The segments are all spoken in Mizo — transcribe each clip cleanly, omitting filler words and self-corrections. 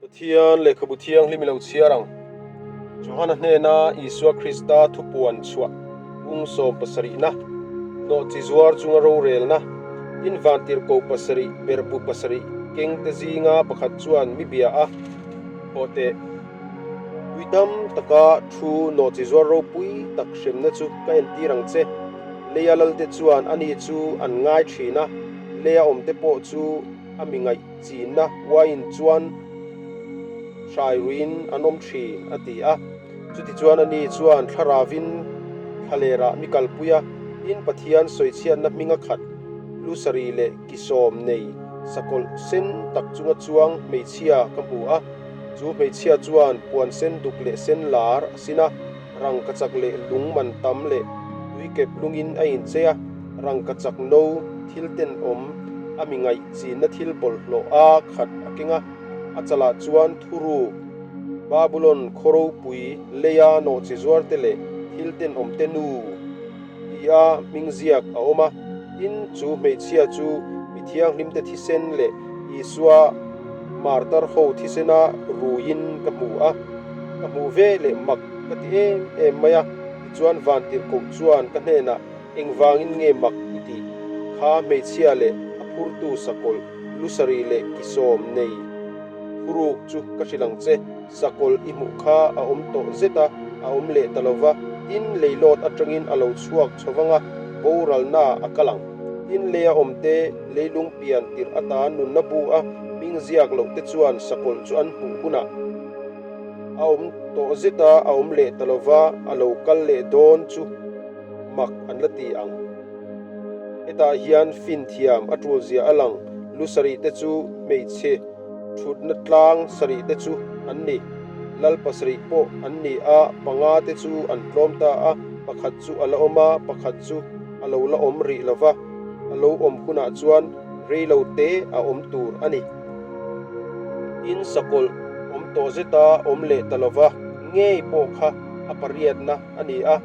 Pathian lehkhabu thianghlim i lo chhiar ang. Johana hnena Isua Krista thupuan chhuah bung sawmpasarihna, nawhchi zuar chunga rorelna, tin vantirhkoh pasarih berhbu pasarih kengte zinga pakhat chuan mi bia a, Haw teh. Tui tam taka thu nawhchi zuar ropui tak hremna chu ka entir ang che. Leia lalte chuan ani chu an ngai thin a, leia awmte pawh chu a mi ngaih chinna uaiin chuan hrai ruiin an awm thin, a ti a. Chutichuan ani chuan thlaravin thlalerah mi kalpui a, tin Pathian sawichhiatna hminga khat lu sarih leh ki sawm nei sakawlh sen tak chunga chuang hmeichhia ka hmu a. Chu hmeichhia chuan puan sen duk leh sen lar a sin a, rangkachak leh lung man tam leh tuikep lungin a inchei a, rangkachak no thil tenawm a mi ngaih chinna thil bawlhhlawh a khat a keng a, a chalah chuan thuruk, Babulon khaw ropui leia nawhchi zuarte leh thil tenawmte nu tia hming ziak a awm a, tin chu hmeichhia chu mi thianghlimte thisen leh Isua martar ho thisena ruiin ka hmu a, ka hmuh ve leh mak ka ti em em mai a, tichuan vantirhkoh chuan ka hnenah engvangin nge mak i tih? Kha hmeichhia leh a phurtu sakawlh lusari leh kisawm nei thuruk chu ka hrilh ang che, sakawlh i hmuh kha a awm tawh zet a, a awm leh ta lova, tin leilawt atangin a lo chhuak chho vang a, boralna a kal ang. Tin leia awmte leilung pian tirh atan nunna bu a hming ziak loh te chuan sakawlh chu an hmuh hunah a awm tawh zet a, a awm leh ta lova, a lo kal leh dawn chu mak an la ti ang. Hetah hian fin thiam a tul zia a lang, lu sarih te chu hmeichhe thutna tlang sarih te chu an ni, lal pasarih pawh an ni a, panga te chu an tlawm ta a, pakhat chu a la awm a, pakhat chu a lo la awm rih lova. A lo awm hunah chuan rei lo te a awm tur a ni. Tin, sakawlh awm tawh zeta awm leh ta lova ngei pawh kha a pariatna a ni a.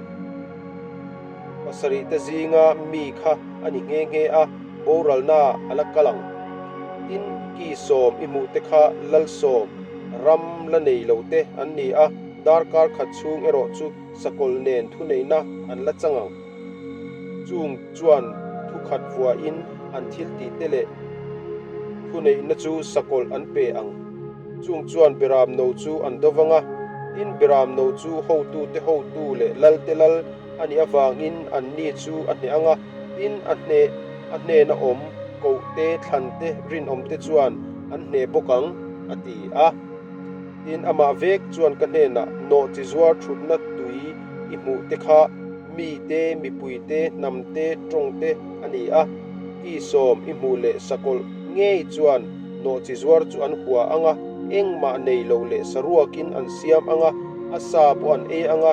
Pasarih te zinga mi kha a ni nghe nghe a, boralna a la kal ang. Tin, ki sawm i hmuh te kha lalsawm ram la nei lo te an ni a, darkar khat chhung erawh chu sakawlh nen thuneihna an la chang ang. Chung chuan thukhat vuahin an thil tih te leh thuneihna chu sakawlh an pe ang. Chung chuan Beram no chu an do vang a, tin Beram no chu hotute hotu leh lalte lal a nih avangin anni chu a hneh ang a, tin a hneh a hnena awm kohte thlante rinawmte chuan an hneh bawk ang, a ti a. Tin amah vek chuan ka hnenah nawhchi zuar thutna tui i hmuh te kha mite, mipuite, hnamte, tawngte a ni a, Kisawm i hmuh leh sakawlh ngei chuan nawhchi zuar chu an hua ang a, engmah nei lo leh saruakin an siam ang a, a sa pawh an ei ang a,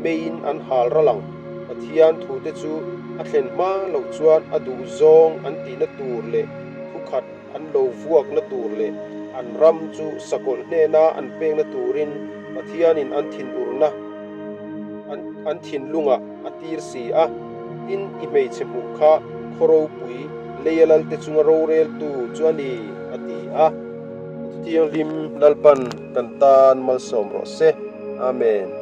meiin an hal ral ang. Pathian thute chu a thlen hma loh chuan a duh zawng an tihna tur leh thukhat an lo vuakna tur leh an ram chu sakawlh hnena an pekna turin Pathianin an thinurna an an thinlungah a tir si a. Tin, i hmeichhe hmuh kha khaw ropui leia lalte chunga roreltu chu a ni, a ti a. Thianghlim Lalpan kan tan malsawm rawh se. Amen.